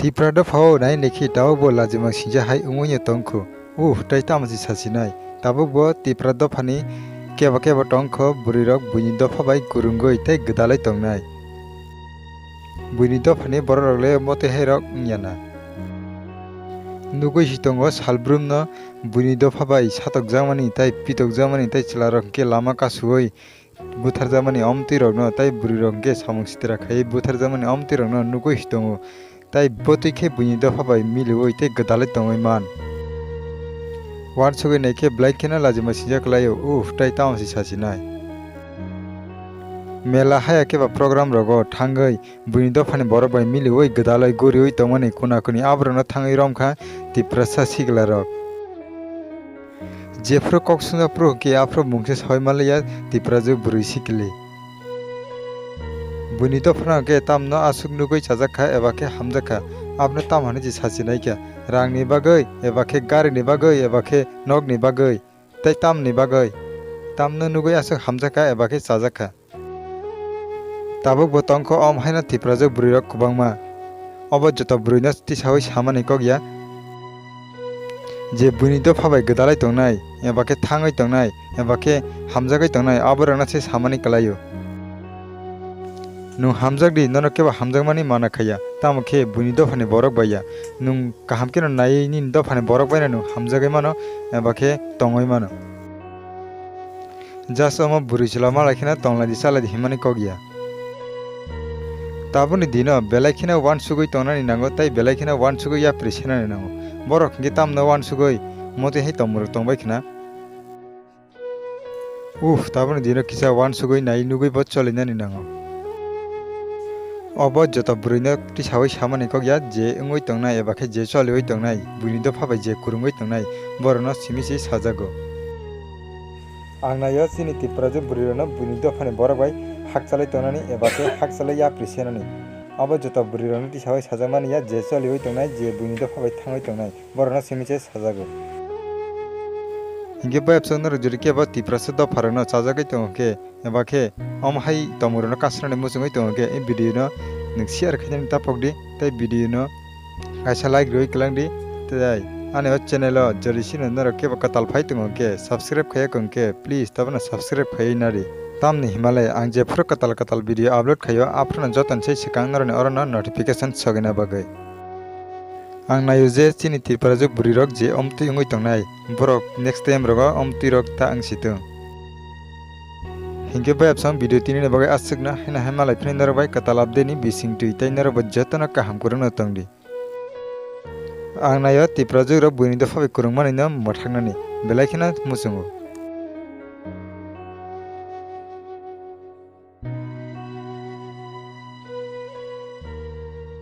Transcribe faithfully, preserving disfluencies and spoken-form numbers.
Tipra dophao nai naikhe tabukbo lajima singcha hai wngwi no tongkhu. Uh, tei tamo se sasinai. Tabukbo Tipra dophani kebo kebo tongkho bwrwirok buini dopha bai kwrwngwi tei gwdalwi tongnai. Buini dophani bororok le motwi hairok wngya na. Nugwi si tongo salbrumno buini dopha bai satokjakmani tei pitokjakmani tei chwlarok hwnkhe lama kasuwi butharjakmani omtwirokno tei bwrwirok hwnkhe samung sitra khaiwi butharjakmani omtwirokno nugwi si tongo. Tei bwtwi khe buini dopha bai miliwi tei gwdalwi tongwi man. Uansugwi naikhe belai kheno lajima singcha kwlaio, uh, tei tamo se sasinai. Mela haya khe ba program rogo thangwi buini dophani borok bai miliwi gwdalwi guriwi tongmani kuna kuni aborokno thangwi romkha Tiprasa sikla rok. Jephru kok swngjak phru hwnkhe aphru mungsa saui manliya Tiprajwk bwrwi sikli. Buini dophano hwnkhe tamno aswk nugwi chajakha eba khe hamjakha, abono tamo hwnwi se sachinaikha, rangni bagwi eba khe garini bagwi eba khe nokni bagwi tei tamni bagwi? Tamno nugwi aswk hamjakha eba khe chajakha? Tabukbo tongkho om haino Tiprajwk bwrwirok kwbangma. Obo joto bwrwino tisaui samani kok ya. Je buini dopha bai gwdalai tongnai, eba khe thangwi tongnai, eba khe hamjagwi tongnai, aborokno se samani kwlaio. Nwng hamjak di, nono kebo hamjakmani mana khaiya, tamo khe buini dophani borok bai ya. Nwng kaham kheno naiwi nini dophani borok bai no nwng hamjagwi mano, eba khe tongwi mano. Just omo bwrwi chwla malai kheno tonglaidi chalaidi himani kok ya. Tabukni dino belai kheno uansugwi tongnani nango tei belai kheno uansugwi yapri senani nango. Borok hwnkhe tamno uansugwi motwi hai tongmorok tongbai khna. Uff, tabukni dino kisa uansugwi nai nugwi bo cholinani nango. Obo joto bwrwino tisaui samani kok ya, je wngwi tongnai eba khe je choliui tongnai, buini dopha bai je kwrwngwi tongnai, borokno simi se sajago. Ang naio chini Tiprajwk bwrwirokno buini dophani borok bai hakchalwi tongnani eba khe hakchalwi yapri senani. Abo joto bwrwirokno tisaui sajakmani ya, je choliui tongnai, je buini dopha bai thangwi tongnai, borokno simi se sajago. Hinkhe bayapsok norok jodi kebo Tiprasa dopharokno chajagwi tongo khe, eba khe omo hai tongmorokno kasrani muchungwi tongo khe, e video no nwng share khainani tapok di, tei video no kaisa like rwui kwlang di, tei ani o channel o jodi sino norok kebo kwtal phai tongo khe, subscribe khaiya kong khe, please tabano subscribe khaiwi nadi. Tamni himalai ang jephuru kwtal kwtal video upload khaio, aphuru no jotono sai swkang norokni oro no notification sogwina bagwi. Ang naio je chini Tiprajwk bwrwirok je omtwi wngwi tongnai, borok next time rogo omtwirok ta wng si tong. Hinkhe bayapsong video tinini bagwi aswkno haino hai malai phini norok bai kwtal update ni bisingtwi tei norok bo jotono kaham kwrwngno tongdi. Ang naio Tiprajwk rok buini dopha bai kwrwngmani no mwthaknani belai kheno muchungo.